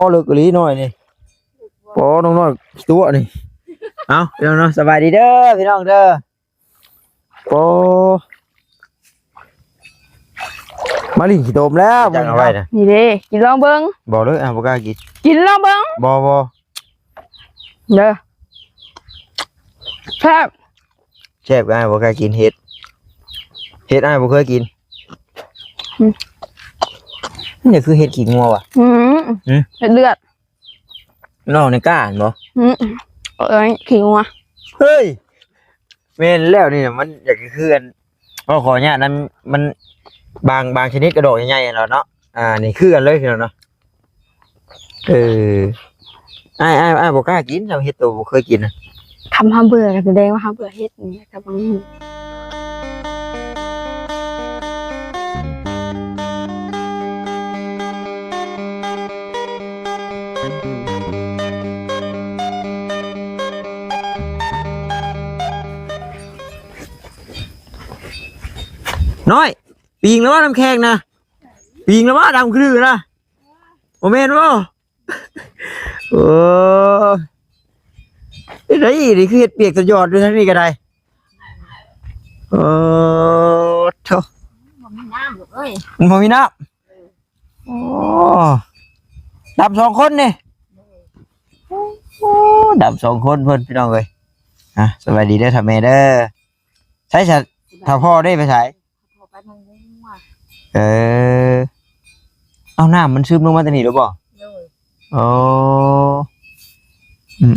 ອ້ ເລິກອີ່ຫຼີນ້ອຍນີ້ ໂອ້ ນ້ອງນ້ອຍຕົວະນີ້. ເອົ້າ ພີ່ນ້ອງເນາະ ສະບາຍດີເດີພີ່ນ້ອງເດີ. ໂອ້ ມາຫຼິ້ນຂີ້ຕົມແລ້ວ ຈັກເອົາໄວ້ນະ ນີ້ເດ້ ກິນລອງເບິ່ງ. ບໍ່ເລີຍ ອ້າຍບໍ່ກ້າກິນ. ກິນລອງເບິ່ງ. ບໍ່ ບໍ່ ເດີ ແຊບ. ແຊບ ອ້າຍບໍ່ກ້າກິນເຫັດ ເຫັດອ້າຍບໍ່ເຄີຍກິນ. ອືມ ນີ້ຄືເຫັດຂີ້ງົວຫວາ? ອືມ ຫືມ ເຫັດເລືອດ ມັນອອກໃນກ້າຫັ້ນບໍ່? ອືມ ເອີ ຂີ້ງົວ. ເຮີ້ຍ ແມ່ນແລ້ວນີ້ນະ ມັນຢາກຄືອັນ ເວົ້າຂໍອະນຸຍາດນຳ ມັນບາງ ບາງຊະນິດກະດອກໃຫຍ່ໆຫັ້ນແຫຼະເນາະ. ອ່າ ນີ້ຄືກັນເລີຍພີ່ນ້ອງເນາະ. ເອີ ອ້າຍ ອ້າຍ ອ້າຍບໍ່ກ້າກິນ ເຮົາເຮັດໂຕບໍ່ເຄີຍກິນນະ. ຄັນເຮົາເບື່ອກໍສະແດງວ່າເຮົາເບື່ອເຮັດນີ້ ກໍບໍ່ມີ. ນ້ອຍ ປີງແລ້ວວ່ານ້ຳແຂງນະ ປີງແລ້ວວ່າ ດຳຄືນະ ບໍ່ແມ່ນບໍ່? ໂອ້ ເຮັດໄດ້ອີ່ຫຼີ ຄືເຮັດປຽກຕະຍອດຢູ່ທາງນີ້ກໍໄດ້. ໂອ້ໂທ້ ບໍ່ມີນ້ຳລູກເອີຍ ມັນບໍ່ມີນ້ຳ. ໂອ້ ດຳສອງຄົນນີ້. ໂອ້ ດຳສອງຄົນເພິ່ນ ພີ່ນ້ອງເອີຍ. ອ່ະ ສະບາຍດີເດີ ຖ້າແມ່ເດີ. ໃສຊະ ຖ້າພໍ່ເດ້ ໄປໃສ? ພໍ່ໄປມັງງົວ. ເອີ ເອົາ ນ້ຳມັນຊຶມລົງມາແຕ່ນີ້ແລ້ວບໍ່? ໂດຍ. ໂອ້ ອືມ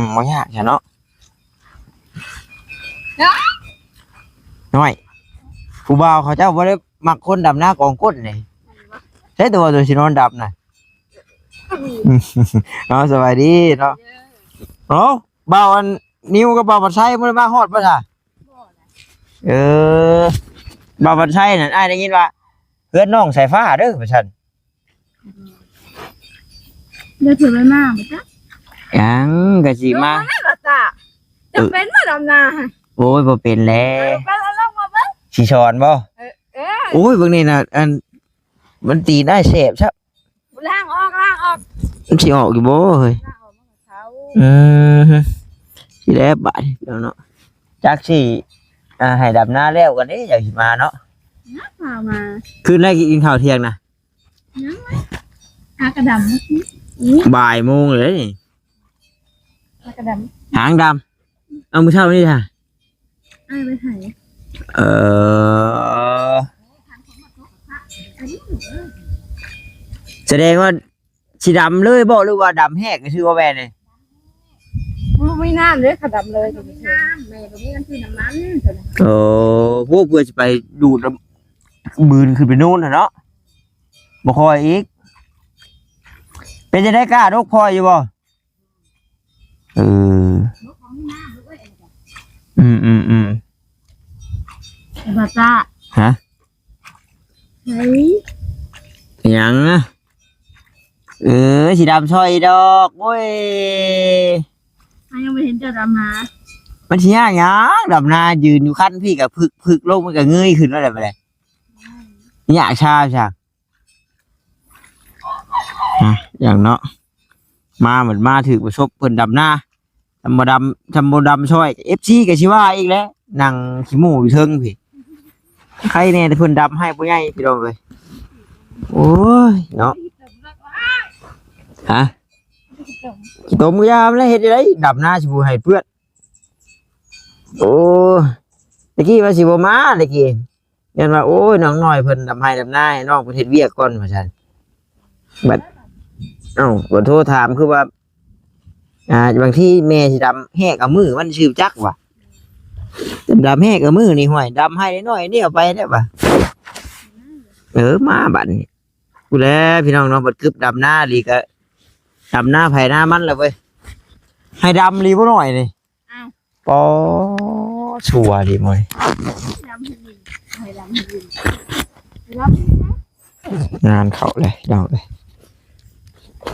ໆໆໆ ບໍ່ຍາກຊະເນາະ. ນ້ອຍ ຜູ້ບ່າວເຂົາເຈົ້າບໍ່ໄດ້ມັກຄົນດຳນາກອງກົ້ນນີ້. ໃຊ່ຕົວ ຕົວຊິນອນດັບນະ. ເນາະ ສະບາຍດີເນາະ. ເອົ້າ ບ່າວອັນ ນິວກັບບ່າວວັນໄຊບໍ່ໄດ້ມາຮອດບໍ່ຊະ? ບໍ່ນະ. ເອີ ບ່າວວັນໄຊນັ້ນ ອ້າຍໄດ້ຍິນວ່າເຮືອນນ້ອງສາຍຟ້າເດີວ່າຊັ້ນ. ດຽວເພິ່ນໄປມາບໍ່ຈັກ. ຍັງ ກະຊິມາ. ເອີ ບໍ່ໄດ້ບໍ່ຕາ ຈະເປັນບໍ່ດຳນາ? ໂອ້ຍ ບໍ່ເປັນແລ້ວ. ເອີ ໄປລອງມາເບິ່ງ. ຊິສອນບໍ່? ເອີ ເອີ. ໂອ້ຍ ເບິ່ງນີ້ນະ ອັນ ມັນຕີນອ້າຍແສບຊະ. ລ້າງອອກ ລ້າງອອກ. ມັນຊິອອກຢູ່ບໍ່ເຮີ້ຍ? ລ້າງອອກມັນກໍເຊົາ. ອືມ ຊິແລ້ວບາດນີ້ເນາະ. ຈັກຊິ ອ່າ ໃຫ້ດຳນາແລ້ວກັນເດ້ ຈັ່ງຊິມາເນາະ. ນະ ພາມາ. ຄືນໄດ້ກິນເຂົ້າທ່ຽງນະ? ຍັງເລີຍ ຫາກະດຳ. ອືມ ບ່າຍໂມງເລີຍນີ້ ຫາກະດຳ ຫາງດຳ. ເອົາ ມື້ເຊົ້ານີ້ທ່າ ອ້າຍໄປໃສ? ເອີ ສະແດງວ່າຊິດຳເລີຍບໍ່ ຫຼືວ່າດຳແຮກຊື່ວ່າແວ່ນີ້? ບໍ່ມີນ້ຳເດ້ ຄັນດຳເລີຍ ບໍ່ມີນ້ຳ ແມ່ບໍ່ມີເງິນຊື້ນ້ຳມັນ. ໂອ້ ພວກເພື່ອຊິໄປດູດນ້ຳ ບືນຂຶ້ນໄປໂນ້ນຫັ້ນເນາະ ບໍ່ຄ່ອຍອີກ. ເປັນຈັ່ງໃດ ກ້າດົກພໍຢູ່ບໍ່? ເອີ ອືມໆໆ ເອີ ບາຕາ ຮະ ໃສ ຫຍັງນະ? ເອີ ຊິດຳຊ່ອຍດອກ. ໂອ້ຍ ເຮົາຍັງບໍ່ເຫັນເຈົ້າດຳນາ. ມັນຊິຍາກຫຍັງ ດຳນາ ຢືນຢູ່ຄັນພີ້ກໍຜຶກໆລົງ ມັນກໍເງີຍຂຶ້ນແລ້ວແຫຼະ ບາດນີ້ ຍາກຊາຊະ. ອ່ະ ຢ່າງເນາະ ມາ ມາຖືກປະສົບເພິ່ນດຳນາ ທຳບໍ່ດຳ ທຳບໍ່ດຳຊ່ອຍ ເອັຟຊີກໍຊິວ່າອີກແຫຼະ ນັ່ງຂີ້ໝູ້ຢູ່ເທິງພີ້. ໃຄແດ່ແຕ່ເພິ່ນດຳໃຫ້ຜູ້ໃຫຍ່ ພີ່ນ້ອງເອີຍ. ໂອ້ຍເນາະ ຮະ ຂີ້ຕົມກໍຢ່າແລ້ວ ເຮັດຈັ່ງໃດ ດຳນາຊິບໍ່ໃຫ້ເປື້ອນ. ໂອ້ ຕະກີ້ວ່າຊິບໍ່ມາ ຕະກີ້ ຢ້ານວ່າ ໂອ້ຍ ນ້ອງນ້ອຍເພິ່ນດຳໄຮ່ດຳນາໃຫ້ນ້ອງເພິ່ນເຮັດວຽກກ່ອນວ່າຊັ້ນ. ບັດ ເອົ້າ ກໍໂທຖາມ ຄືວ່າ ອ່າ ບາງທີແມ່ຊິດຳແຮກເອົາມືມັນຊື່ຈັກວ່າ ດຳແຮກເອົາມືນີ້ ຫ້ວຍ ດຳໄຮ່ນ້ອຍໆນີ້ເອົາໄປໄດ້ວ່າ. ເອີ ມາບັດນີ້ ພຸ້ນແຫຼະ ພີ່ນ້ອງເນາະ ບັດກຶບດຳນາອີ່ຫຼີ ກະດຳນາໃຜນາມັນລະເວີຍ. ໄຮ່ດຳອີ່ຫຼີບໍ່ນ້ອຍນີ້. ອ້າວ ປໍ ຊົ່ວດີມວຍ ດຳໃຫ້ດິນ ໃຫ້ດຳໃຫ້ດິນ ດຳ ງານເຂົ້າເລີຍ ພີ່ນ້ອງເອີຍ.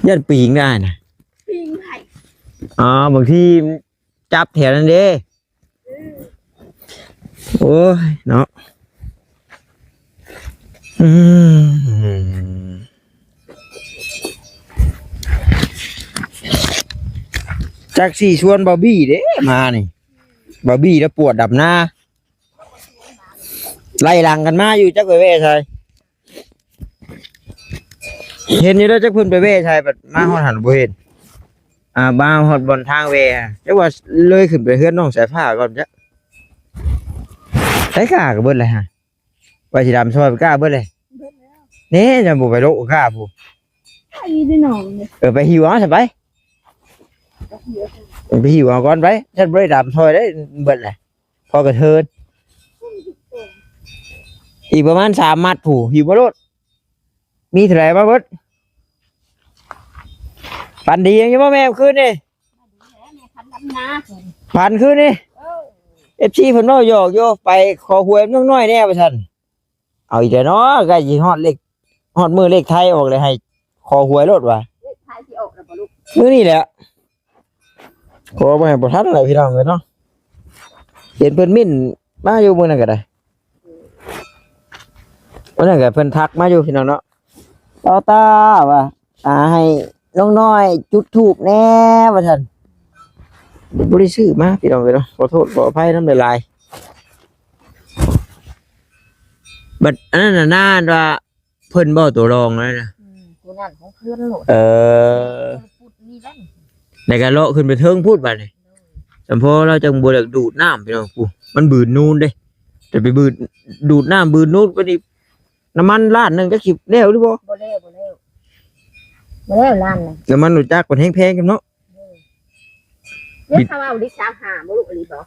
ຢ້ານປີງໄດ້ນະ ປີງໃຜ? ອໍ ບາງທີຈັບແຖວນັ້ນເດ້. ໂອ້ຍເນາະ ອືມ. ຈັກຊິຊວນບ່າວບີເດ້ມານີ້ ບ່າວບີລະປວດດຳນາ ໄລ່ຫຼັງກັນມາຢູ່ ຈັກໄປແວ່ໃສ. ເຫັນຢູ່ເດີ ຈັກເພິ່ນໄປແວ່ໃສ ບັດມາຮອດຫັ້ນບໍ່ເຫັນ. ອ່າ ມາຮອດບ່ອນທາງແວ່ ຈັກວ່າເລີຍຂຶ້ນໄປເຮືອນນ້ອງສາຍຟ້າກ່ອນ ຈັກໄປກ້າກໍເບິດແລ້ວຫະ ໄປຊິດຳຊອຍໄປກ້າເບິດເລີຍ. ເບິດແລ້ວ ນີ້ຈະບໍ່ໄປໂລະກ້າພຸ້ນ ໄປຢູ່ໃນໜອງເດ້. ເອີ ໄປຫິວເອົາຊະໄປ ໄປຫິວເອົາກ່ອນໄປ ຊັ້ນບໍ່ໄດ້ດຳຊອຍໄດ້ ເບິດແຫຼະ ພໍກະເທີນ. ອີກປະມານສາມມັດພຸ້ນ ຫິວມາໂລດ. ມີເທົ່າໃດມາເບິດ. ຝັນດີຫຍັງຢູ່ບໍ່ແມ່ ຄືນນີ້? ຝັນຄືນນີ້ ເອີ ເອັຟຊີເພິ່ນເວົ້າຫຍອກຢູ່ ໄປຂໍຫວຍນາງນ້ອຍແດ່ວ່າຊັ້ນ. ເອົາອີກແລ້ວເນາະ ໃກ້ຊິຮອດເລກ ຮອດມື້ເລກໄທອອກແລ້ວ ໃຫ້ຂໍຫວຍໂລດວ່າ. ເລກໄທຊິອອກແລ້ວບໍ່ລູກ? ມື້ນີ້ແຫຼະ. ໂອ້ ບໍ່ໃຫ້ບໍ່ທັນແລ້ວພີ່ນ້ອງເອີຍເນາະ. ເຫັນເພິ່ນມິ້ນມາຢູ່ມື້ນັ້ນກໍໄດ້ ມື້ນັ້ນກໍເພິ່ນທັກມາຢູ່ພີ່ນ້ອງເນາະ. ຕາຕາວ່າ ອ່າ ໃຫ້ນ້ອງນ້ອຍຈຸດທູບແດ່ວ່າຊັ້ນ. ບໍ່ໄດ້ຊື້ມາພີ່ນ້ອງເອີຍເນາະ ຂໍໂທດຂໍອະໄພນຳຫຼາຍໆ. ບັດອັນນັ້ນນະ ນານວ່າ ເພິ່ນບໍ່ ຕົວລອງນັ້ນນະ ອືມ ຕົວນັ້ນຂອງເພື່ອນໂລດ. ເອີ ພຸດນີ້ແຫຼະ ແລ້ວກໍເລາະຂຶ້ນໄປເທິງພຸ້ນບາດນີ້. ໂດຍ ສຳພໍລາວຈັ່ງບໍ່ຢາກດູດນ້ຳພີ່ນ້ອງ. ປູ້ ມັນບືນນູນເດ້ ຈະໄປບືນ ດູດນ້ຳບືນນູນບາດນີ້ ນ້ຳມັນລ້ານໜຶ່ງຈັກຊິແລ້ວຫຼືບໍ່? ບໍ່ແລ້ວ ບໍ່ແລ້ວ ບໍ່ແລ້ວລ້ານໜຶ່ງ. ນ້ຳມັນລົດຈັກມັນແຮງແພງເນາະ. ໂດຍ ເດ ເຂົາເອົາລິດຊາວຫ້າບໍ່ລູກ ອີ່ຫຼີບໍ່?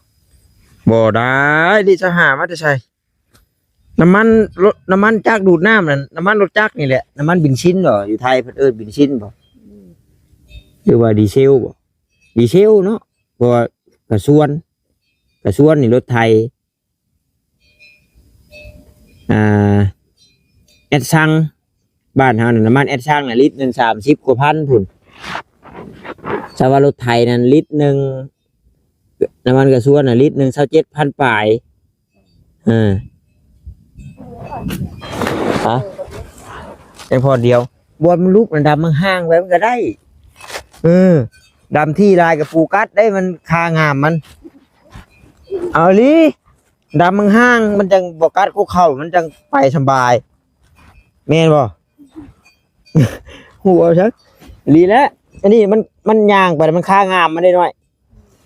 ບໍ່ໄດ້ ລິດຊາວຫ້າມາແຕ່ໃສ? ນ້ຳມັນລົດ ນ້ຳມັນຈັກດູດນ້ຳນັ້ນ ນ້ຳມັນລົດຈັກນີ້ແຫຼະ ນ້ຳມັນເບນຊິນບໍ? ຢູ່ໄທເພິ່ນເອີ້ນເບນຊິນບໍ? ອືມ ຫຼືວ່າດີເຊວບໍ? ດີເຊວເນາະ ເພາະວ່າກະຊວນ ກະຊວນນີ້ລົດໄຖ ອ່າ ແອັດຊັງ ບ້ານເຮົານັ້ນ ນ້ຳມັນແອັດຊັງນະ ລິດໜຶ່ງສາມສິບກວ່າພັນພຸ້ນ. ສຳວ່າລົດໄຖນັ້ນ ລິດໜຶ່ງ ນ້ຳມັນກະຊວນນະ ລິດໜຶ່ງຊາວເຈັດພັນປາຍ. ເອີ ຮະ ແຕ່ພໍດຽວ ບ່ອນມັນລຸກນະ ດຳຫ່າງໆໄວ້ມັນກໍໄດ້. ເອີ ດຳທີ່ຫຼາຍກໍປູກັດໄດ້ ມັນຄາງາມມັນ. ເອົາອີ່ຫຼີ ດຳຫ່າງໆ ມັນຈັ່ງບໍ່ກັດຫົວເຂົ່າ ມັນຈັ່ງໄປສະບາຍ ແມ່ນບໍ່? ຮູ້ເອົາຊັ້ນ ອີ່ຫຼີແຫຼະ. ອັນນີ້ມັນ ມັນຍ່າງໄປ ມັນຄາງາມມັນໄດ້ໜ້ອຍ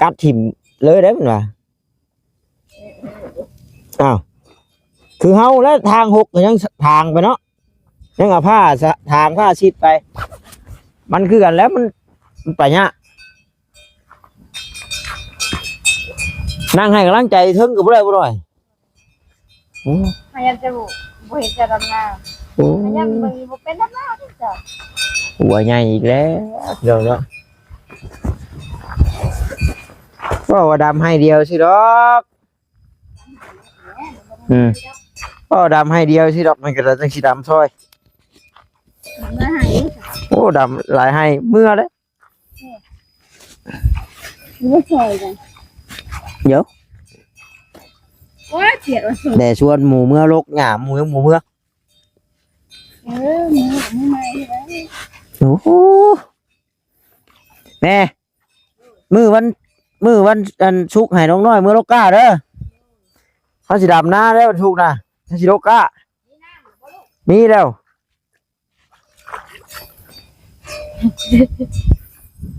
ກັດຖິ້ມເລີຍໄດ້ ມັນວ່າ. ອ້າວ ຄືເຮົາແຫຼະ ທາງຫົກກໍຍັງທາງໄປເນາະ ຍັງເອົາຜ້າສະ ທາງຜ້າຊິດໄປ ມັນຄືກັນແຫຼະ ມັນ ມັນໄປຍາກ. ນັ່ງໃຫ້ກຳລັງໃຈເທິງກໍບໍ່ໄດ້ບໍ່ໜ້ອຍ. ໂອ້ ພະຍາຍາມຈະບໍ່ເຫັນຈະດຳນາ ໂອ້ ພະຍາຍາມເບິ່ງຢູ່ ບໍ່ເປັນດຳນາເດ້ເຈົ້າ. ຫົວໃຫຍ່ອີກແລ້ວເນາະ ເວົ້າວ່າດຳໄຮ່ດຽວຊື່ດອກ. ອືມ ເວົ້າດຳໄຮ່ດຽວຊື່ດອກ ມັນກໍຈັ່ງຊິດຳຊ່ອຍ. ດຳໄຮ່ ໂອ້ ດຳຫຼາຍໄຮ່ເມື່ອເດ້. ບໍ່ຊ່ອຍກັນ ດຽວ ໂອ້ຍ ກຽດວ່າຊ່ອຍ ແດ່ຊວນໝູເມືອລົກຫຍ້າ ໝູຍັງບໍ່ເມືອ. ເອີ ໝູ ໝູໃໝ່ ໂອ້ໂຫ ແມ່ ມື້ວັນ ມື້ວັນອັນສຸກໃຫ້ນ້ອງນ້ອຍເມືອລົກກ້າເດີ ເຮົາຊິດຳນາແລ້ວວັນສຸກນະ ເຮົາຊິລົກກ້າ. ມີແລ້ວ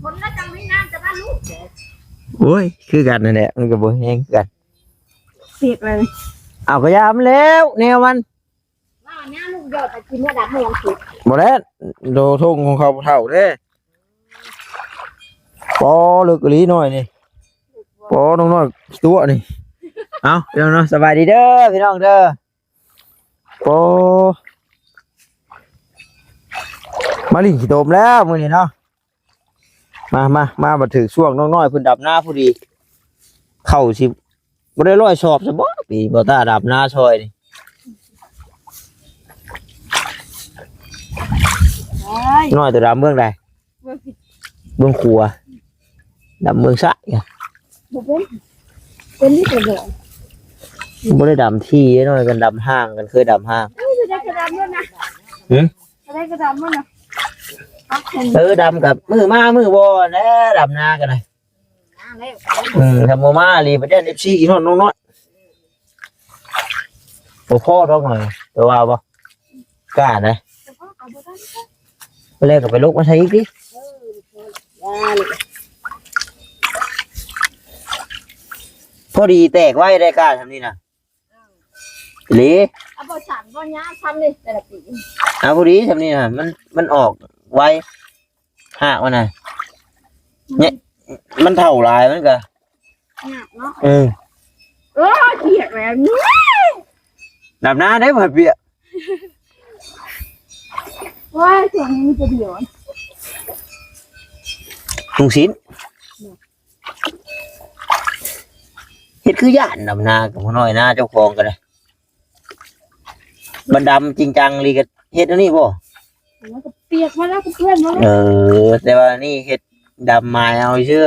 ຄົນລະຈະມີນ້ຳຈະມາລຸກ. ໂອ້ຍ ຄືກັນນັ້ນແຫຼະ ມັນກໍບໍ່ແຮງຄືກັນ ເປີກເລີຍ. ເອົາ ກໍຢ່າມັນແລ້ວ ແນວມັນ ວ່າຍາມລູກຢອດໄປກິນເມືອດຳເມືອວັນສຸກ ບໍ່ແລ້ວ ໂດທົ່ງຂອງເຂົາຜູ້ເຖົ້າເດ້. ປໍ ເລິກອີ່ຫຼີນ້ອຍນີ້ ປໍ ນ້ອງນ້ອຍຕົວະນີ້. ເອົາ ພີ່ນ້ອງເນາະ ສະບາຍດີເດີ ພີ່ນ້ອງເດີ. ໂອ້ ມາຫຼິ້ນຂີ້ຕົມແລ້ວມື້ນີ້ເນາະ. ມາ ມາ ມາ ບັດຖືກຊ່ວງນ້ອງນ້ອຍເພິ່ນດຳນາພໍດີ ເຂົ້າຊິບໍ່ໄດ້ຮ້ອຍສອບຊະບໍ ປີບໍ່ຕາດຳນາຊ່ອຍນີ້. ໂອ້ຍ ນ້ອຍຕົວດຳເບື້ອງໃດ? ເບື້ອງຂວາ ດຳເບື້ອງຊ້າຍ. ບໍ່ເປັນ ເປັນທີ່ຕົວດຳ ບໍ່ໄດ້ດຳທີ່ນ້ອຍກັນ ດຳຫ່າງກັນ ເຄີຍດຳຫ່າງ. ເອີ ດຳໝົດນະ ຫື? ເອີ ດຳກັບມື້ມາມື້ບໍ່ແຫຼະ ດຳນາກັນນະ. ເອີ ຖ້າບໍ່ມາອີ່ຫຼີ ບັດຢ້ານເອັຟຊີຄິດຮອດນ້ອງນ້ອຍ ບໍ່ພໍດອກໜ້ອຍ ແຕ່ວ່າບໍ່ ກ້ານະ ແລ້ວກໍໄປລຸກມາໃສ່ອີກຕິ ພໍດີແຕກໄວໄດ້ກ້າຊ່ຳນີ້ນະ ອີ່ຫຼີ ເອົາບໍ່ສັ້ນບໍ່ຍາວຊ່ຳນີ້ແຕ່ລະປີ ເອົາພໍດີຊ່ຳນີ້ນະ ມັນ ມັນອອກໄວ ຮາກມັນນະ ເຍ ມັນເຖົ້າຫຼາຍມັນກະຍາກເນາະ ເອີ ໂອ້ຍ ປຽກແລ້ວ ດຳນາເດ້ບໍ່ໃຫ້ປຽກ ໂອ້ຍ ຊ່ວງນີ້ມີແຕ່ດຽວ ລຸງສິນ ເຮັດຄືຢ້ານດຳນາກັບພໍ່ນ້ອຍນາເຈົ້າຂອງກໍໄດ້ ບັນດຳຈິງຈັງອີ່ຫຼີກໍເຮັດອັນນີ້ບໍ່? ມັນກໍປຽກມາແລ້ວ ກໍເປື້ອນມາແລ້ວ ເອີ ແຕ່ວ່ານີ້ເຮັດດຳໝາຍເອົາຊື່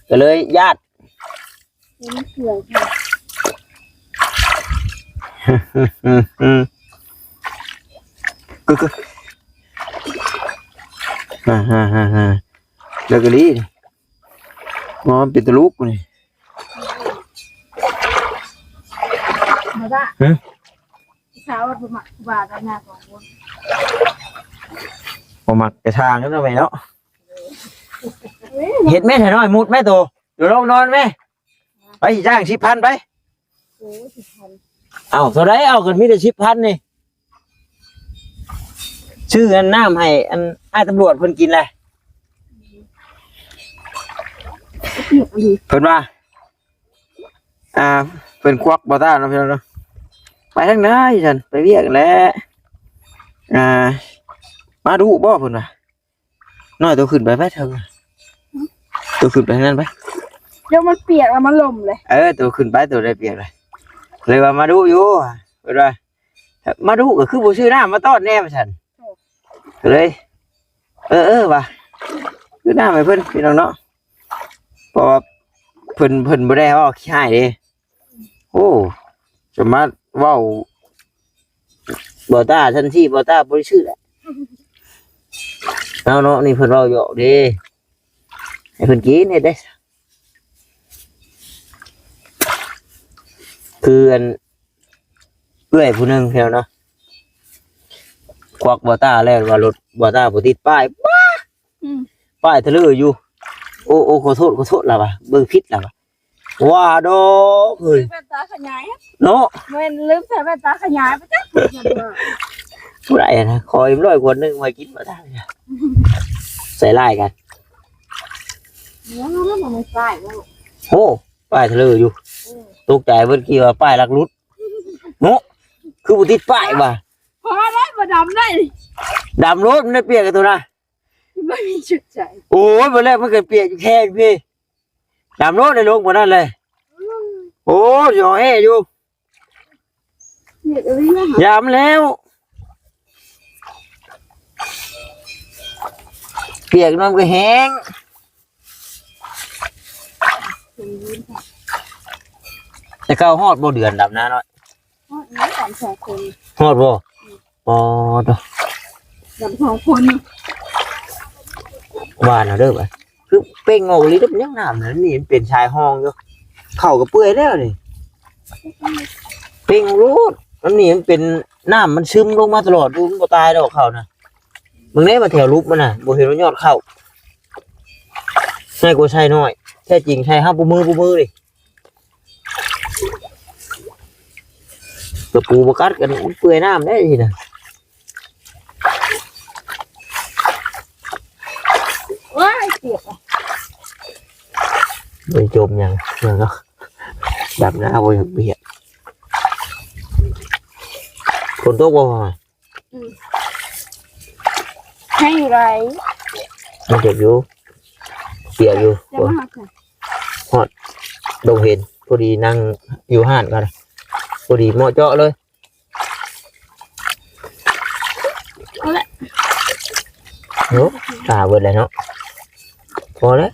ກໍເລີຍຢ້ານ ເຮັດເກືອ ກຶກ ກຶກ ອາ ແລ້ວກໍລີ ອໍ ເປັນຕະລຸກນີ້ ຮະ ຊາວວ່າບໍ່ມັກຄູບາດຳນາສອງຄົນ ບໍ່ມັກກະຊ່າງນັ້ນແຫຼະເນາະ ເຮັດແມ່ ໄຖນ້ອຍ ມຸດແມ່ໂຕ ຢູ່ໂລງນອນແມ່ ໄປຈ້າງສິບພັນໄປ ໂອ້ ສິບພັນ ເອົ້າ ເທົ່າໃດ ເອົາ ກໍມີແຕ່ສິບພັນນີ້ ຊື້ອັນນ້ຳໃຫ້ອັນອ້າຍຕຳຫຼວດເພິ່ນກິນແຫຼະ ເພິ່ນວ່າ ອ່າ ເພິ່ນຄວັກບໍ່ຕ້ານເນາະ ພີ່ນ້ອງເນາະ ໄປທາງໃດຊັ້ນ ໄປວຽກແຫຼະ ອ່າ ມາດຸບໍ່ ເພິ່ນວ່າ ນ້ອຍ ໂຕຂຶ້ນໄປ ໄປເຖິງ ໂຕຂຶ້ນໄປທາງນັ້ນໄປ ດຽວມັນປຽກແລ້ວມັນລົມເລີຍ ເອີ ໂຕຂຶ້ນໄປ ໂຕໄດ້ປຽກເລີຍ ເລີຍວ່າມາດຸຢູ່ ເພິ່ນວ່າ ມາດຸກໍຄືບໍ່ຊື້ນ້ຳມາຕ້ອນແດ່ວ່າຊັ້ນ ກໍເລີຍ ເອີ ເອີ ວ່າຊື້ນ້ຳໃຫ້ເພິ່ນ ພີ່ນ້ອງເນາະ ເພາະວ່າເພິ່ນ ເພິ່ນບໍ່ໄດ້ເວົ້າຂີ້ຮ້າຍເດ້ ໂອ້ ສາມາດເວົ້າ ບໍ່ຕ້າ ທັນທີ່ບໍ່ຕ້າບໍ່ໄດ້ຊື້ແຫຼະ ເອົາເນາະ ນີ້ເພິ່ນເວົ້າຢອກເດ້ ໃຫ້ເພິ່ນກິນເຮັດໄດ້ ຄືອັນ ເອື້ອຍຜູ້ໜຶ່ງແຖວເນາະ ຄວັກບໍ່ຕ້າແລ້ວວ່າລົດບໍ່ຕ້າບໍ່ຕິດປ້າຍ ປ້າຍ ອືມ ປ້າຍທະເລີຢູ່ ໂອ້ ໂອ້ ຂໍໂທດ ຂໍໂທດລາວວ່າ ເບິ່ງຜິດລາວວ່າ ວ່າດອກເຮີ້ຍ ແວ່ນຕາຂະຫຍາຍເນາະ ແມ່ນລືມໃສ່ແວ່ນຕາຂະຫຍາຍໄປຈັກ ຜູ້ໃດນະ ຂໍອີກຮ້ອຍກວ່າໜຶ່ງໄວ້ກິນບໍ່ໄດ້ ໃສ່ຮ້າຍກັນ ໂອ້ ປ້າຍທະເລີຢູ່ ເອີ ຕົກໃຈເບິດ ຄິດວ່າປ້າຍລັກຫຼຸດເນາະ ຄືບໍ່ຕິດປ້າຍວ່າ ພໍໄດ້ບໍ່ດຳໄດ້ ດຳໂລດ ມັນໄດ້ປຽກກັນໂຕນະ ບໍ່ມີຊຸດໃສ່ ໂອ້ຍ ບໍ່ແລ້ວມັນກໍປຽກຢູ່ແຂ້ພີ້ ດຳໂລດ ໄດ້ລົງບໍ່ນັ້ນເລີຍ ໂອ້ຍ ຢອແຮ່ຢູ່ ຢາມແລ້ວ ປຽກນ້ຳກໍແຫ້ງ ແຕ່ເກົ່າຮອດບໍ່ເດືອນດຳນານ້ອຍ ຮອດແລ້ວ ດຳສອງຄົນ ຮອດບໍ່? ອືມ ອໍ ໂທ້ ດຳສອງຄົນ ຫວ່ານເອົາເດີບາດ ຄືເປັ່ງອອກອີ່ຫຼີເດີ ມັນຍັງນ້ຳນັ້ນນີ້ ມັນເປັນຊາຍຮ່ອງຢູ່ ເຂົ້າກໍເປື່ອຍແລ້ວນີ້ ເປັ່ງອອກໂລດ ອັນນີ້ມັນເປັນ ນ້ຳມັນຊຶມລົງມາຕະຫຼອດຢູ່ ມັນບໍ່ຕາຍດອກເຂົ້ານະ ເບິ່ງແດ່ວ່າແຖວຫຼຸບມັນນະ ບໍ່ເຫັນວ່າຍອດເຂົ້າ ໃຫຍ່ກວ່າໄຊນ້ອຍ ແທ້ຈິງໄຊເຮົາປູມື ປູມືເດ້ ກະປູບໍ່ກັດກັນ ມັນເປື່ອຍນ້ຳໄດ້ຊີ້ນະ ໂອ້ຍ ປຽກ ໄປຈົມຫຍັງ ຫຍັງເນາະ ດຳນາບໍ່ຢາກປຽກ ຝົນຕົກບໍ່? ອືມ ໃຫ້ຢູ່ໃດ ມັນເຈັບຢູ່ ປຽກຢູ່ ຈະມາຫາໃຜ ຮອດດົງເຫັນ ພໍດີນັ່ງຢູ່ຮ້ານກໍໄດ້ ພໍດີເໝາະເຈາະເລີຍ ເອົາລະ ໂອ້ ຕາເບິດແລ້ວເນາະ ພໍແລ້ວ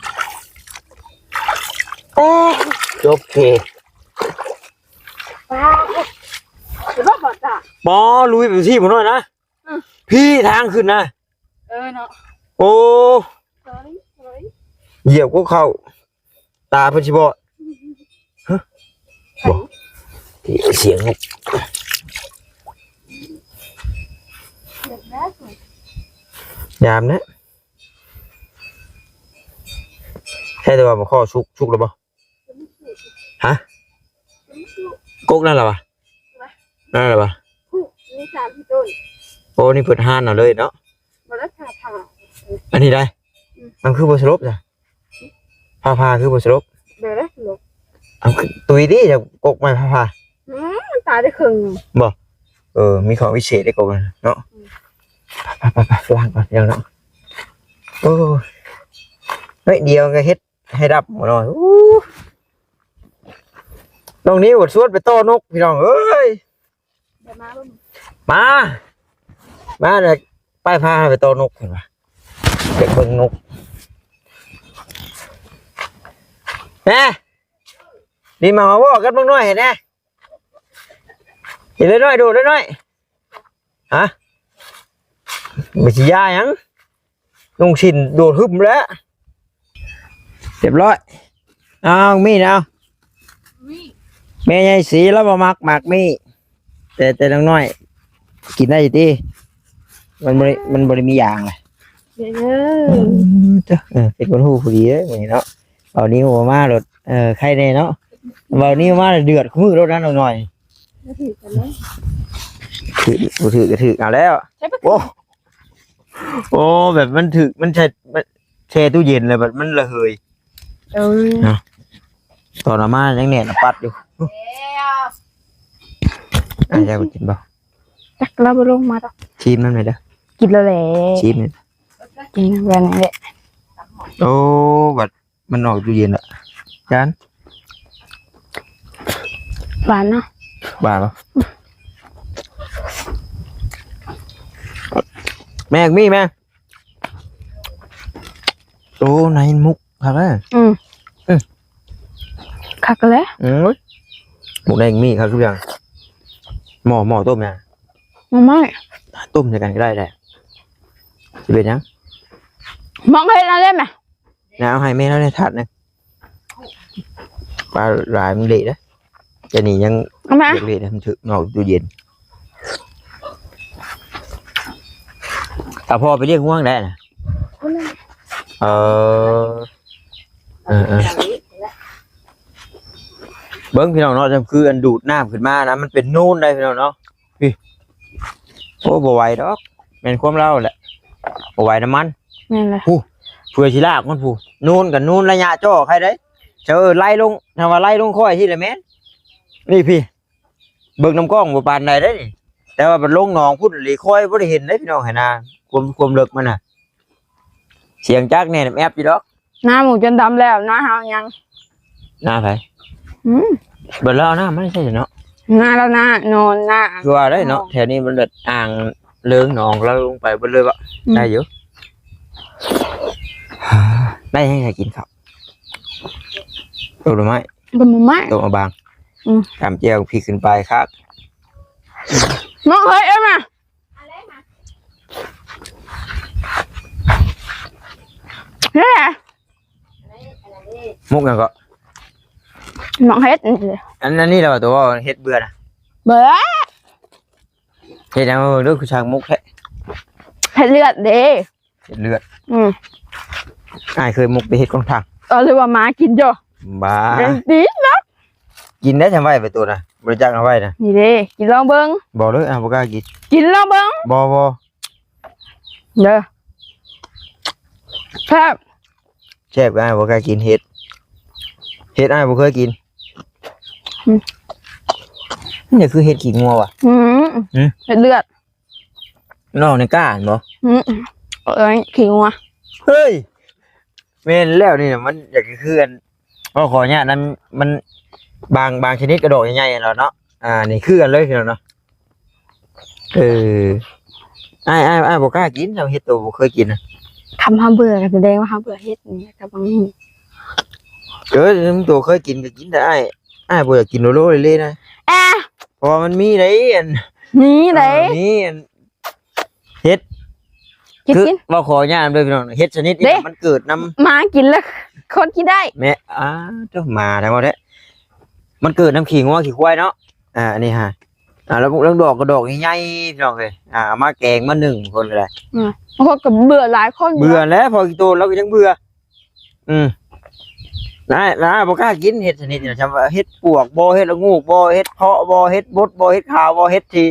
ໂອ້ ຈົບເກມ ປາ ເຫັນບໍ່ ບໍ່ຕາ ບໍ່ ລຸຍໄປທີ່ພຸ້ນໜ້ອຍນະ ອືມ ພີ້ທາງຂຶ້ນນະ ເອີເນາະ ໂອ້ ສອຍ ສອຍ ຢຽບກໍເຂົ້າ ຕາເພິ່ນຊິບອດ. ຮະ ບໍ່ ສຽງນົກ ຍາມນະ. ໃຊ່ແຕ່ວ່າບໍ່ຂໍສຸກ ສຸກແລ້ວບໍ່? ຮະ ກົກນັ້ນລະວະ? ນັ້ນລະວະ? ນີ້ສາມສີ່ຕົ້ນ. ໂອ້ ນີ້ເພິ່ນຫານເອົາເລີຍເນາະ. ບໍ່ໄດ້ຜ່າ ຜ່າ ອັນນີ້ໄດ້. ອືມ ມັນຄືບໍ່ສະຫຼົບຊະ? ຜ່າ ຜ່າຄືບໍ່ສະຫຼົບ? ບໍ່ໄດ້ສະຫຼົບ. ເອົາ ຕຸຍຕິ ຈະກົກໄມ້ຜ່າ ຜ່າ. ອືມ ມັນຕາຍໄດ້ເຄິ່ງ. ບໍ່? ເອີ ມີຂອງວິເສດໄດ້ກົກນັ້ນເນາະ. ອືມ ໄປ ໄປ ໄປ ໄປ ລ້າງກ່ອນ ເຈົ້າເນາະ. ໂອ້ຍ ໜ້ອຍດຽວກໍເຮັດ ໃຫ້ດັບໝົດເນາະ. ອູ້ ນ້ອງນິວຊວນໄປຕໍ່ນົກ ພີ່ນ້ອງເອີຍ. ດຽວມາເບິ່ງ ມາ ມາເດີ ໄປພາໄປຕໍ່ນົກ ເພິ່ນວ່າ ໄປເບິ່ງນົກ. ແນ່ ນີ້ມາເວົ້າກັບນ້ອງນ້ອຍໃຫ້ແນ່. ເຫັນເລີຍນ້ອຍ ໂດດເລີຍນ້ອຍ. ຮະ ມັນຊິຢາຫຍັງ? ນຸ່ງສິ້ນໂດດຫຶມແລ້ວ. ຮຽບຮ້ອຍ. ເອົາ ມີດເອົາ. ມີດ. ແມ່ໃຫຍ່ສີລາວບໍ່ມັກໝາກມີ້ ແຕ່ ແຕ່ນ້ອງນ້ອຍກິນໄດ້ຢູ່ຕິ? ມັນບໍ່ໄດ້ ມັນບໍ່ໄດ້ມີຢາງລະ. ເດີ ເອີ ເປັນຄົນຮູ້ຜູ້ດີເດີມື້ນີ້ເນາະ. ເອົານິ້ວມາໂລດ ເອີ ໄຄແນ່ເນາະ. ເວົ້ານິ້ວມາແລ້ວເດືອດຄູ່ມື້ໂລດນະນ້ອງນ້ອຍ. ບໍ່ຖືກກັນເນາະ ຖືກ ບໍ່ຖືກກໍຖືກເອົາແລ້ວ. ໂອ້ ໂອ້ ແບບມັນຖືກ ມັນໃສ່ ມັນແຊ່ຕູ້ເຢັນແລ້ວບັດມັນລະເຫີຍ. ເອີ ເນາະ ຕອນເອົາມາຍັງແໜ້ນປັດຢູ່. ອາ ຢາກກິນບໍ່? ຈັກລາວບໍ່ລົງມາດອກ. ຊີມນຳແດ່ເດີ. ກິນແລ້ວແຫຼະ ຊີມນີ້ ກິນແບບນີ້ແຫຼະ. ໂອ້ ບັດ ມັນອອກຕູ້ເຢັນລະ ຈານ ຫວານເນາະ ຫວານບໍ່? ແມ່ ມີແມ່ ໂອ້ ໃນໝົກຄັກເດີ. ອືມ ອືມ ຄັກແຫຼະ. ໂອ້ຍ ໝົກແດງມີຄັກຄືຫຍັງ. ໝໍ້ ໝໍ້ຕົ້ມຫຍັງ? ໜໍ່ໄມ້ ຕົ້ມໃສ່ກັນກໍໄດ້ແຫຼະ ຊິເປັນຫຍັງ? ໝອງເຮັດເອົາເດ້ແມ່. ນາ ເອົາໃຫ້ແມ່ລາວໄດ້ຖາດໜຶ່ງ. ປາຫຼາຍມັນເລະເດ້. ແຕ່ນີ້ຍັງ ເອົາມາ ເລະເດ້ ມັນຖືກນອກຕູ້ເຢັນ. ຖ້າພໍ່ໄປລ້ຽງງວໄດ້ນະ. ເອີ ເອີ ເອີ ເບິ່ງພີ່ນ້ອງເນາະ ຈຳຄືອັນດູດນ້ຳຂຶ້ນມານະ ມັນເປັນໂນນໄດ໋ພີ່ນ້ອງເນາະ. ພີ້ ໂອ້ ບໍ່ໄຫວດອກ ແມ່ນຄວາມລາວແຫຼະ ບໍ່ໄຫວນຳມັນ. ແມ່ນແຫຼະ ຜູ້ ເພື່ອຊິລາກມັນຜູ້ ໂນນກັນໂນນໄລຍະຈໍ້ໃຄເດ້. ເຈົ້າເອີ ໄລ່ລົງ ຖ້າວ່າໄລ່ລົງຄ່ອຍຊີ້ລະແມ່ນ. ນີ້ພີ້ ເບິ່ງນຳກ້ອງບໍ່ປານໃດເດ້ນີ້ ແຕ່ວ່າມັນລົງໜອງພຸ້ນອີ່ຫຼີ ຄ່ອຍບໍ່ໄດ້ເຫັນເດ້ພີ່ນ້ອງ ໃຫ້ນາ ຄວາມ ຄວາມເລິກມັນນະ. ສຽງຈັກແນ່ແອບຢູ່ດອກ. ນາໝູ່ຈົນດຳແລ້ວ ນາເຮົາຍັງ. ນາໃຜ? ອືມ ເບິດແລ້ວ ເອົານ້ຳມາໃສ່ເນາະ. ນາລາວນາໂນນນາ ຄືວ່າໄດ້ເນາະ ແຖວນີ້ມັນແບບອ່າງເລີງໜອງລາວລົງໄປເບິດເລີຍເບາະ. ອືມ ໄດ້ຢູ່. ໄດ້ຫຍັງໃຫ້ກິນເຂົ້າ? ຕົ້ມໜໍ່ໄມ້ ຕົ້ມໜໍ່ໄມ້ ຕົ້ມເອົາບາງ. ອືມ ຕຳແຈ່ວ ພິກຂຶ້ນໄປຄັກ. ມອງເຮີຍ ເອີມາ. ນີ້ແຫຼະ ໝົກຫຍັງເກາະ? ໝາກເຫັດນີ້ເດ້. ອັນ ອັນນີ້ລະວ່າຕົວເຫັດເບື່ອນະ. ເບື່ອ. ເຮັດຫຍັງເບິ່ງດູ ຄືຊ່າງໝົກແທ້? ເຫັດເລືອດເດ້. ເຫັດເລືອດ. ອືມ ອ້າຍເຄີຍໝົກໄປເຮັດຂອງທາງ. ເອີ ຫຼືວ່າໝາກິນຢູ່. ບ້າ ກິນເນາະ. ກິນໄດ້ ທຳໄວ້ໄປໂຕນະ ບໍ່ໄດ້ຈັກເອົາໄວ້ນະ. ນີ້ເດ້ ກິນລອງເບິ່ງ. ບໍ່ເລີຍ ອ້າຍບໍ່ກ້າກິນ. ກິນລອງເບິ່ງ. ບໍ່ ບໍ່. ເດີ ແຊບ ແຊບ. ອ້າຍບໍ່ກ້າກິນເຫັດ ເຫັດອ້າຍບໍ່ເຄີຍກິນ. ອືມ ນີ້ຄືເຫັດຂີ້ງົວຫວາ? ອືມ ຫື? ເຫັດເລືອດ ມັນອອກໃນກ້າຫັ້ນບໍ່? ອືມ ເອີ ຂີ້ງົວ. ເຮີ້ຍ ແມ່ນແລ້ວນີ້ນະ ມັນຢາກຄືອັນ ຂໍ ຂໍອະນຸຍາດນຳ ມັນບາງ ບາງຊະນິດກະດອກໃຫຍ່ໆຫັ້ນແຫຼະເນາະ. ອ່າ ນີ້ຄືກັນເລີຍພີ່ນ້ອງເນາະ. ເອີ ອ້າຍ ອ້າຍ ອ້າຍບໍ່ກ້າກິນ ເຮົາເຮັດໂຕບໍ່ເຄີຍກິນນະ. ຄຳເຮົາເບື່ອກໍສະແດງວ່າເຮົາເບື່ອເຮັດນີ້ກໍບໍ່ມີ. ເອີ ໂຕເຄີຍກິນກໍກິນ ແຕ່ອ້າຍ ອ້າຍບໍ່ຢາກກິນໂລໂລເລເລນະ. ເພາະວ່າມັນມີໄດ໋ ອັນ ມີໄດ໋ ເອີ ມີອັນ ເຫັດ ເ ເຮັດກິນ ຄືເວົ້າຂໍອະນຸຍາດເດີພີ່ນ້ອງ ເຫັດຊະນິດນີ້ ເດ້ ມັນເກີດນຳ ໝາກິນແລ້ວຄົນກິນໄດ້ ແມ່ ອ້າ ໂທ້ ໝາແທ້ບໍ່ແທ້ ມັນເກີດນຳຂີ້ງົວຂີ້ຄວາຍເນາະ. ອ່າ ອັນນີ້ຮະ ອ່າ ລະ ລະດອກກໍດອກໃຫຍ່ໆ ພີ່ນ້ອງເອີຍ ອ່າ ເອົາມາແກງມາໜຶ້ງຄົນກໍໄດ້ ອືມ ບາງຄົນກໍເບື່ອ ຫຼາຍຄົນເບື່ອແລ້ວ ພໍກິນໂຕແລ້ວກໍຍັງເບື່ອ ອືມ ນາຍ ນາຍບໍ່ກ້າກິນເຫັດຊະນິດນີ້ນະ ຈຳວ່າເຫັດປວກບໍ່ ເຫັດລະໂງກບໍ່ ເຫັດເພາະບໍ່ ເຫັດບົດບໍ່ ເຫັດຂາວບໍ່ ເຫັດທີ່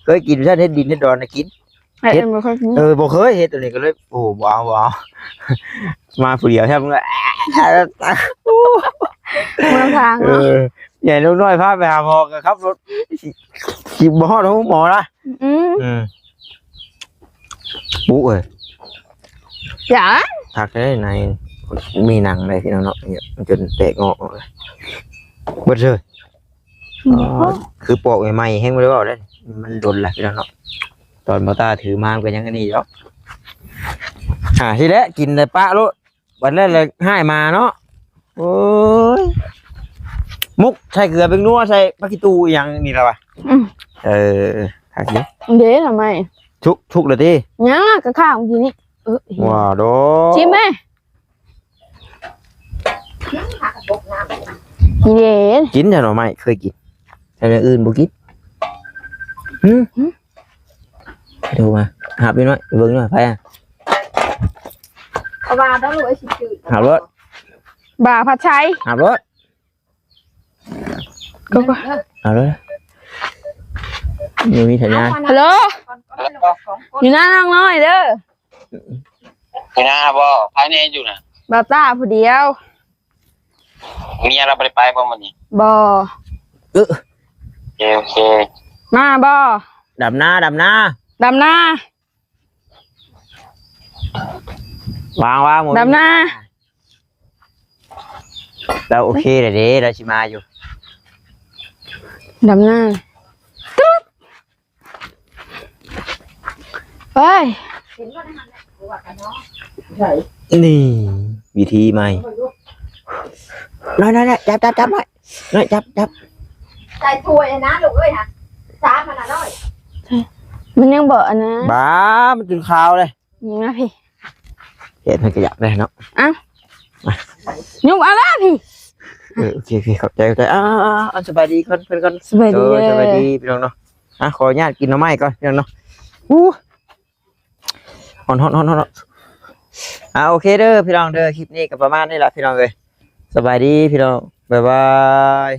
ເຄີຍກິນຊັ້ນ ເຫັດດິນເຫັດດອນນະກິນ ເຫັດ ເຫັດບໍ່ເຄີຍກິນ ເອີ ບໍ່ເຄີຍເຫັດໂຕນີ້ກໍເລີຍ ໂອ້ ບໍ່ເອົາ ບໍ່ເອົາ ມາຜູ້ດຽວແທ້ ເມືອ ເມືອທາງ ເອີ ເນາະ ໃຫຍ່ລຸງນ້ອຍພາໄປຫາໝໍກໍຂັບລົດ ຊິ ຊິບໍ່ຮອດໂຮງໝໍລະ ອືມ ອືມ ປຸເອີຍ ຢ່າ ຄັກເດ້ ໃນ ມີໜັງໄດ້ພີ່ນ້ອງເນາະ ຈົນແຕກງອກເບິດເລີຍ ອືມ ອໍ ຄືປອກໃໝ່ໆ ແຮງບໍ່ໄດ້ເວົ້າເດ້ ມັນດົນລະພີ່ນ້ອງເນາະ ຕອນບໍ່ຕາຖືມາມັນກໍຍັງອັນນີ້ຢູ່ດອກ ຫາ ທີ່ແລະ ກິນແຕ່ປະໂລດ ບັດນັ້ນລະຮ້າຍມາເນາະ ໂອ້ຍ ໝົກໃສ່ເກືອແປ້ງນົວ ໃສ່ຜັກຂີ້ຕູອີ່ຫຍັງນີ້ລະວະ ອືມ ເອີ ຄັກຢູ່ ເດ້ ໜໍ່ໄມ້ ສຸກ ສຸກແລ້ວຕິ ຍັງ ກະຂ້າວກິນນີ້ ເອີ ວ່າດອກ ຊິມແມ ເດ້ ກິນແຕ່ໜໍ່ໄມ້ ເຄີຍກິນ ແຕ່ຢ່າງອື່ນບໍ່ກິນ ຫື ຫື ໂທມາ ຮັບຢູ່ໜ້ອຍ ເບິ່ງໜ້ອຍ ໃຜອະ ເອົາວ່າດອກລູກເອີຍ ຊິຈື່ ຮັບໂລດ ບ່າຜັດໄຊ ຮັບໂລດ ກໍ ກໍ ເອົາເລີຍ ບໍ່ມີສັນຍານ ຮັລໂຫຼ ຢູ່ໜ້ານ້ອງນ້ອຍເດີ ຢູ່ໜ້າບໍ່ ໃຜແນ່ຢູ່ນະ ບ່າວຕ້າຜູ້ດຽວ ເມຍລາວບໍ່ໄດ້ໄປບໍ່ມື້ນີ້ ບໍ່ ເອີ ໂອເຄ ໂອເຄ ມາບໍ່ ດຳນາ ດຳນາ ດຳນາ ວາງ ວາງ ດຳນາ ລາວໂອເຄແລ້ວເດ້ ລາວຊິມາຢູ່ ດຳນາ ຕຶບ ເຮີ້ຍ ນີ້ ວິທີໃໝ່ ນ້ອຍໆ ຈັບ ຈັບ ຈັບ ນ້ອຍ ນ້ອຍ ຈັບ ຈັບ ໃສ່ຖ້ວຍນະລູກເອີຍ ຫາ ຊາມຫັ້ນນະນ້ອຍ ມັນຍັງບໍ່ອັນນະ ບ້າ ມັນຈົນຂາວເລີຍ ນີ້ມາພີ່ ເຮັດໃຫ້ກະຢາກໄດ້ເນາະ ເອົ້າ ມາ ຍຸບເອົາລະພີ່ ເອີ ໂອເຄ ໂອເຄ ຂອບໃຈ ຂອບໃຈ ອ່າ ອ່າ ອ່າ ສະບາຍດີກ່ອນ ເພິ່ນກ່ອນ ສະບາຍດີ ເອີ ເດີ ສະບາຍດີພີ່ນ້ອງເນາະ ອ່າ ຂໍອະນຸຍາດກິນໜໍ່ໄມ້ກ່ອນພີ່ນ້ອງເນາະ ອູ້ ຮ້ອນໆໆໆ ອ່າ ໂອເຄເດີພີ່ນ້ອງເດີ ຄລິບນີ້ກໍປະມານນີ້ລະພີ່ນ້ອງເອີຍ ສະບາຍດີພີ່ນ້ອງ ບາຍບາຍ.